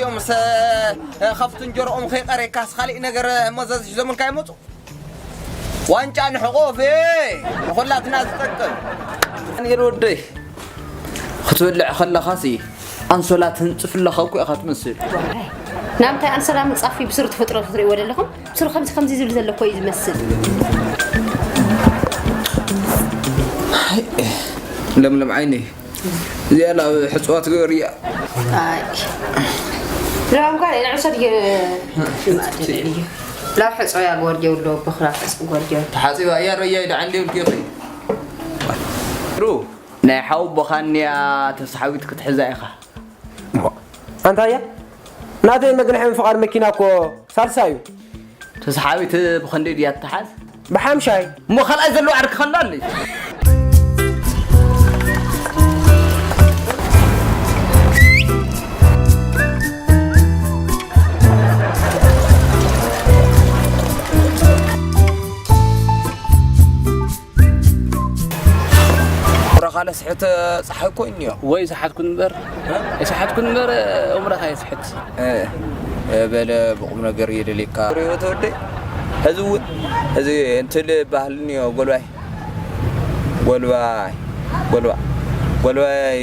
እዮም ምስ ከፍቱ እንጀርኦም ከይቀሬካስ ካሊእ ነገር መዘዝ ሒዞምልካ ይመፁ። ዋንጫ ንሕቆፍ ንኹላትና ዝጠቅም ዳንኤል ወደይ ክትበልዕ ከለኻሲ ኣንሶላ ትንፅፍ ኣለኻ እኮ ኢኻ ትመስል። ናምታይ ኣንሶላ ምንፃፍ እዩ ብስሩ ተፈጥሮ ክትርእይዎ ዘለኹም? ብስሩ ከምዚ ከምዚ ዝብል ዘሎ እኮ እዩ ዝመስል። ለምለም ዓይነይ እዚኣ ናብ ሕፅዋ ትግበር እያ። ኣይ ለባም ጓል ንዕሰድ ላብ ሕፅዋ እያ ጎርጆ ውሎ በኽራ ሕፅ ጎርጆ ተሓፂባ እያ ረያ ኢዳ ዓንዲ ይብልኪ ይኸይ ሩ ናይ ሓው ቦኻንያ ተስሓዊት ክትሕዛ ኢኻ። ኣንታ እያ ናተይ መግንሒ ምፍቓድ መኪና እኮ ሳልሳ እዩ። ተስሓዊት ብኸንደይ ድያ ትሓዝ? ብሓምሻይ። እሞ ካልኣይ ዘለዎ ዓርኪ ከሎ ኣለይ። ረኻለ ስሕት ፀሓይ እኮ እኒኦ። ወይ ሰሓትኩ እምበር፣ ኣይሰሓትኩ እምበር፣ እምራኻ የስሕት። እ፣ እ፣ በለ ብቁም ነገር እየደልየካ። ሪኦ ተወደይ፣ ሕዚ እውን፣ እዚ እንትል ባህል እኒኦ፣ ጎልባይ። ጎልባይ። ጎልባ-፣ ጎልባይ።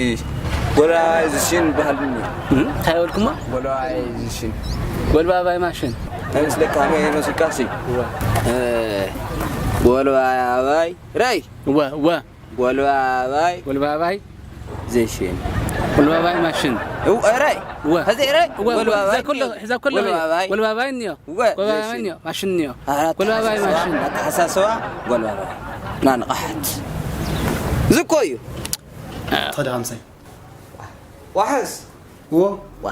ጎልባይ ዝሽን ባህል እኒኦ። እ? እንታይ በልኩማ? ጎልባይ ዝሽን። ጎልባባይ ማሽን። ኣይመስለካ፣ ከመይ መስልካሲ? እወ። እ፣ ጎልባይ ኣባይ። ራይ። እወ፣ እወ። ጎልባባይ ጎልባባይ ዜሽን። ጎልባባይ ማሽን። እው፣ እረ፣ እወ። ሀዜ እረ፣ እወ፣ እወ። ጎልባባይ ሒዛ ኮሎ-፣ ኒዮ። ሒዛ ኮሎ ጎልባባይ። ጎልባባይ ኒዮ። እወ፣ ጎልባባይ ዜሽን። ኒዮ። ማሽን ኒዮ። ኣራት ጎልባባይ ኣተሓሳስባ፣ ማሽን። ኣተሓሳስባ ጎልባባይ። ና ንቕሓት። ዝኮ እዩ። ተዳ ሃምሳይ። ዋሕስ። እዎ። ዋ።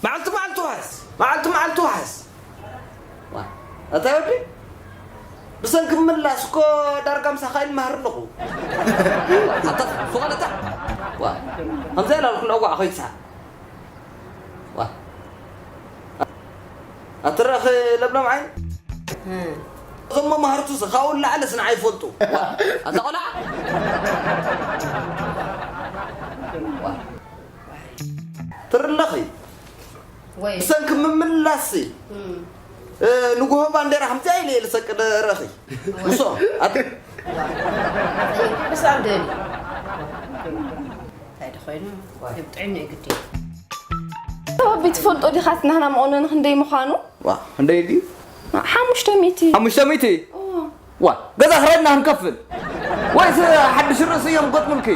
መዓልቲ መዓልቲ ዋሕስ፣ መዓልቲ መዓልቲ ዋሕስ። ዋ፣ ኣታ ወዲ፣ ብሰንኪ ምላስ እኮ ዳርጋ ምሳኻ ይመሃር ኣለኹ። ኣታ ፍቓድ ኣታ። ዋ፣ ከምዚ ኢላ ኣልኩ ለዋዕ ኮይሳ። ዋ። ኣትረኽ ለምለም ዓይን። እም። እዞም መማህርቱ ስ-፣ ካብኡ ንላዕሊ ስንዓ ይፈልጡ። ዋ፣ ኣታ ቆልዓ። ዋ። ትርለኺ። ወይ። ብሰንኪ ምምላስሲ። እም። እ፣ ንጉሆ ባንዴራ ከምዚኣ ኢለ እየ ልሰቅድ ረኺ። ወይ። ምሶ፣ ኣት-፣ ዋ። ጠይቂ ብሳብ ደሊ። እንታይ ዶ ኮይኑ? ዋ። ይብጥዕኒ እዩ ግዲ። ተወቢ ትፈልጦ ዲኻ እቲ ናህና መቆነኒ ክንደይ ምዃኑ? ዋ፣ ክንደይ ድዩ? ሓሙሽተ ሚእቲ። ሓሙሽተ ሚእቲ? እዎ። ዋ፣ ገዛ ክራይ ኢና ክንከፍል? ወይስ ሓድሽ ርእሲ እዮም ገጥሙልኪ?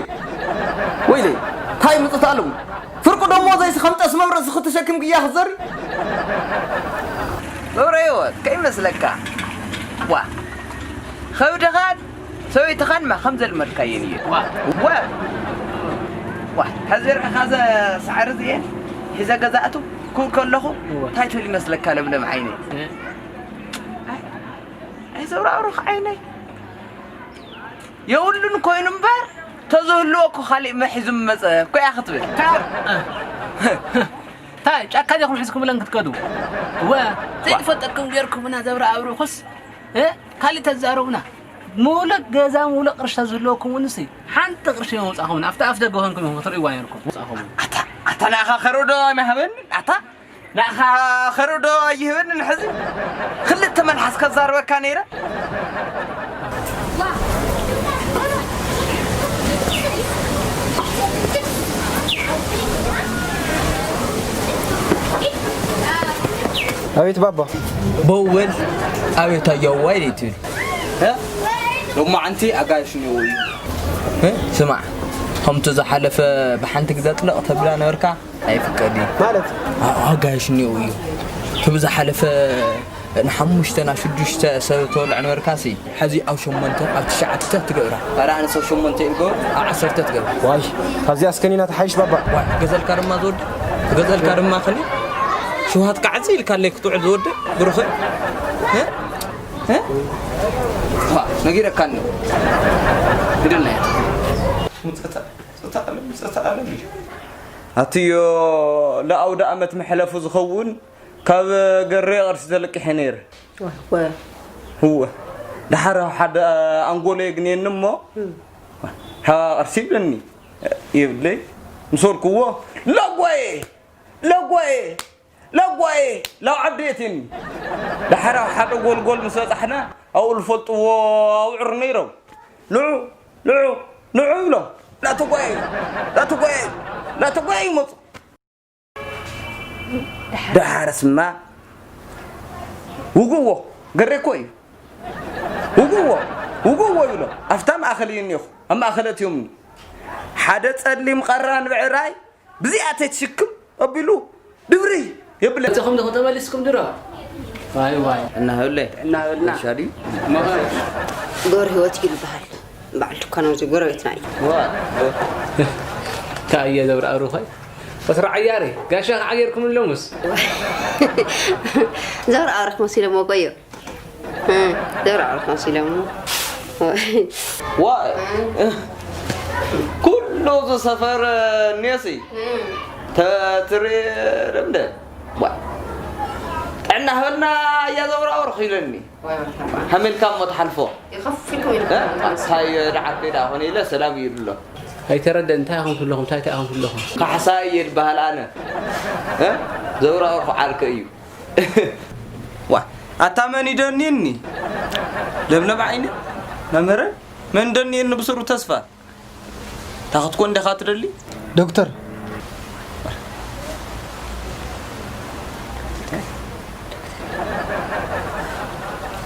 ወይለይ፣ እንታይ ምጽእቲ ኣለዉ? ፍርቂ ደሞዘይስ ከም ጠስሚ ኣብ ርእስኺ ተሸኪምክያ ክትዘሪ? ገብረ ህይወት፣ ከይመስለካ። ዋ፣ ከብድኻን ሰበይትኻን ማ ከም ዘልመድካየን እየ። ዋ። ዋ። ዋ፣ ሕዚ ርኢኻ ዘ ሳዕሪ እዚኤን ሒዘ ገዛ እቱ ክብል ከለኹ እወ። እንታይ ትብል ይመስለካ ለምለም ዓይነይ? እ። ኣይ፣ ኣይዘብራብሩኽ ዓይነይ። የብሉን ኮይኑ እምበር፣ ተዝህልዎ እኮ ካሊእ መሒዙ ምመጸ እኮ እያ ክትብል። ታ-፣ ታይ፣ ጫካ ዲኹም ሒዝኩምለን ክትከዱ? ወ-፣ ዘይትፈልጠኩም ጌርኩምና ዘብራብሩኹስ፣ እ? ካሊእ ተዛረቡና። ሙሉእ ገዛ፣ ሙሉእ ቅርሺ ተዝህልወኩም እውን ሲ፣ ሓንቲ ቅርሺ የምውጻኹምን። ኣብቲ ኣፍ ደገ ኮንኩም ኢኹም ክትርእይዋ ኔርኩም። ኣታ፣ ኣታ ንኣኻ ከርኡ ዶ ኣይምሃበንን? ኣታ፣ ንኣኻ ኸርኡ ዶ ኣይህበንን ሕዚ? ክልተ መልሓስ ከዛርበካ ነይረ። ኣቤት ባባ። በወል ኣቤት ኣያዋይ ደይትብል። እ? ሎማዓንቲ ኣጋይሽ እኒኦ እዩ። እ? ስማዕ፣ ከምቲ ዝሓለፈ ብሓንቲ ግዜ ጥለቕ ተብላ ነበርካ። ኣይፍቀድ እዩ። ማለት? ኣ-፣ ኣጋይሽ እኒኦ እዩ። እቲ ብዝሓለፈ ንሓሙሽተ ናብ ሽዱሽተ ሰብ ተወልዖ ነበርካሲ፣ ሕዚ ኣብ ሸሞንተ፣ ኣብ ትሽዓተ ትገብራ። ኧረ ኣነስ ኣብ ሸሞንተ እዩ ዝገብር። ኣብ ዓሰርተ ትገብራ። ዋይ፣ ካብዚኣስ ከኒና ትሓይሽ ባባ። ዋይ፣ ገዘልካ ድማ ዝወድ-፣ ገዘልካ ድማ ከኒ ሽውሃትካ ዓፂ ኢልካ ኣለይ ክትውዕል ዝወድ ብሩኸ። እ? እ? ዋ፣ ነጊረካ ኣሎ። ግደልና እያ። ምጸተ-፣ ምጸተ ዓለም፣ ምጸተ ዓለም እዩ። ኣትዮ ለኣውደ ኣመት መሕለፉ ዝኸውን ካብ ገሬ ቅርሲ ተለቂሐ ነይረ። ወ-፣ ወ-፣ ህወ። ደሓር ሓደ ኣንጎሎ የግንየኒ እሞ፣ እም። ሓ ቅርሲ ይብለኒ። ይብለይ። ምስ በልክዎ፣ ላጓየ! ለጓየ ለጓየ ላው ዓደየትን። ዳሕራው ሓደ ጎልጎል ምስ በጻሕና ኣብኡ ዝፈልጥዎ ኣውዕር ነይሮም። ንዑ ንዑ ንዑ ይብሎም። ላተጓየ ላተጓየ ላተጓየ ይመፁ። ደሓርስማ ውግዎ ገሬ እኮ እዩ። ውግዎ ውግዎ ይብሎ። ኣብታ ማእኸል እዩ እኒኹ ኣብ ማእኸል እትዮምኒ ሓደ ጸሊም ቐራን ብዕራይ ብዚኣ ተትሽክም ኣቢሉ ድብሪ የብለ። እትኹም ዲኹም ተመሊስኩም ድሮ? ዋይ ዋይ። እናህብለ እናህብልና። ሻዲ መኸር። ገብረ ህይወት እዩ ዝበሃል። በዓል ድኳን ኣብዚ ጎረቤትና እዩ። ዋ እንታይ እየ ዘብርኣሩ ኸይ? ወትሪ ዓያሪ ጋሻ ክዓየርኩም ኣለሙስ? ዘብረ ኣረክ መሲለሞ ቆዮ ዘብረ ኣረክ መሲለሞ ዋይ ኩሉ ዝሰፈር ኔሲ ተትሬ ደምደ ዋይ ጥዕና ህበልና እያ ዘብረ ኣረክ ኢለኒ። ሃመልካ እሞ ትሓልፎ። ይኸፍልኩም ኢልኩም ኣሳይ ደዓርተይ ደኣ ኾነ ኢለ ሰላም እዩ ድሎ። ኣይተረደ እንታይ ኢኹም ትብለኹም እንታይ እንታይ ኢኹም ትብለኹም? ካሕሳ እየ ድበሃል ኣነ። ዘውራወርኹ ዓርከ እዩ። ዋ ኣታ መን ይደንየኒ? ለምለም ዓይነ መምህረ መን ደንየኒ ብስሩ ተስፋ ታኽትኮ እንዲኻ ትደሊ? ዶክተር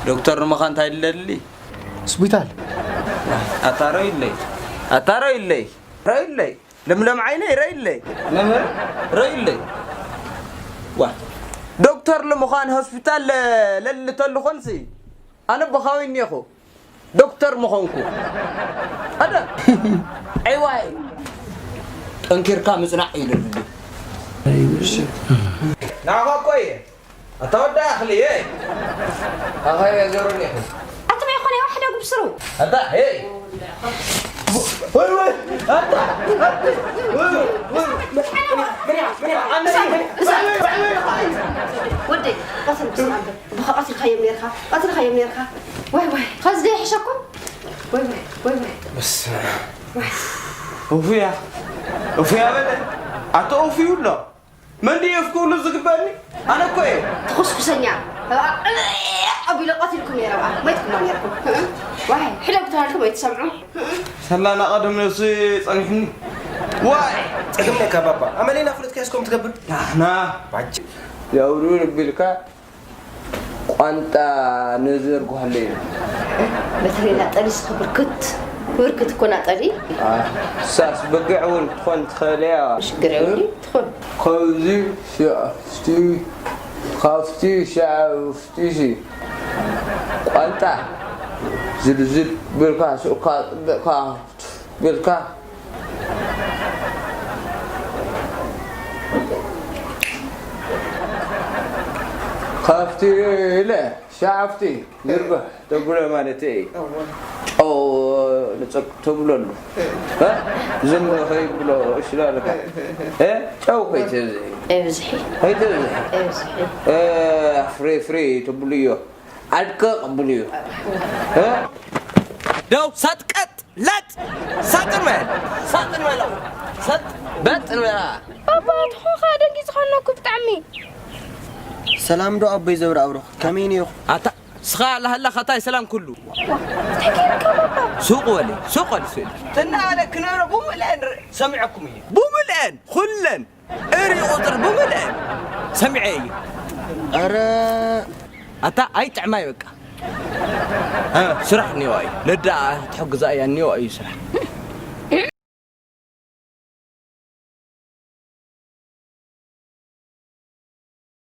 ዶክተር ንምዃን እንታይ ድለሊ? ስቢታል ኣታ ረዩለይ ኣታ ረዩለይ ረዩለይ ለምለም ዓይነይ ረዩለይ መምህር ረዩለይ ዋ ዶክተር ንምዃን ሆስፒታል ለልተሉ ኾንሲ ኣነ ቦኻዊ እኒኹ ዶክተር ምኾንኩ ኣደ ዕዋይ ጠንኪርካ ምፅናዕ እዩ ልብሉ ንዓኻ እኮ እየ ኣታ ወዳ ኣኽሊ የ ኣኸ የገሩኒ ኣትመ ይኾነ ዋሕደ ጉብስሩ ኣታ ሄይ ወይ ወይ ኣታ ወደይ ቀትል ብስማንተ ብኸ ቀትልካዮም ነርካ ቀትልካዮም ነርካ ዋይ ዋይ ኸዚ ዘይሕሸኩም ወይ ወይ ወይ ወይ እፉያ እፉያ በለ ኣቶ እፉዩ ኣሎ መን ድዩ እፍክውሉ ዝግበኒ ኣነ እኮ እየ ተኹስኩሰኛ ኣቢሎ ቀትልኩም ነረ ሞይትኩም ነርኩም ዋይ ሕደጉ ተባልኩም ኣይትሰምዑ ሰላና ቀደም ነብሲ ጸኒሕኒ ዋይ ጸገምነካ ባባ ኣመሌና ፍሉጥ ከስኮም ትገብር ናህና ባጅ የውሩ ንቢልካ ቋንጣ ነዘርጉሃለይ በተለይ ናጠሊ ስኸ ብርክት ብርክት እኮ ናጠሊ ሳስ በግዕ እውን ትኾን ትኽእል እያ ሽግር የብሉ ትኾን ከዚ ሽፍቲ ካብቲ ሽፍቲ ቋንጣ ዝልዝል ብልካ ስእካ ጥብቕካ ብልካ ካብቲ ኢለ ሻፍቲ ይርብሕ ተብሎ ማለት እዩ ጨው ንፀቅ ተብለሉ ዝም ከይብሎ ሽላለካ ጨው ከይተብዝሒ ኣይብዝሒ ከይተብዝሒ ኣይብዝሒ ፍሬ ፍሬ ተብልዮ ኣድቀ ቀብልዮ ደው ሰጥቀጥ ለጥ ሳጥን መል ሳጥን መል ሰጥ በጥን መላ ባባ ትኾኻ ደንጊ ዝኾነኩ ብጣዕሚ ሰላም ዶ ኣቦይ ዘብረ ኣብሩኽ ከመይ ነይኹ ኣታ ስኻ ኣላሃላ ኸታይ ሰላም ኩሉ ተኪርካ ባባ ሱቕ ወሊ ሱቕ ወሊ ስእል ትናለ ክነብረ ብሙልአን ሰሚዐኩም እየ ብሙልአን ኩለን እሪ ቁፅር ብሙልአን ሰሚዐ እየ ኣረ ኣታ ኣይጥዕማይ በቃ ስራሕ እኒዋ እዩ ነዳ ትሕግዛ እያ እኒዋ እዩ ስራሕ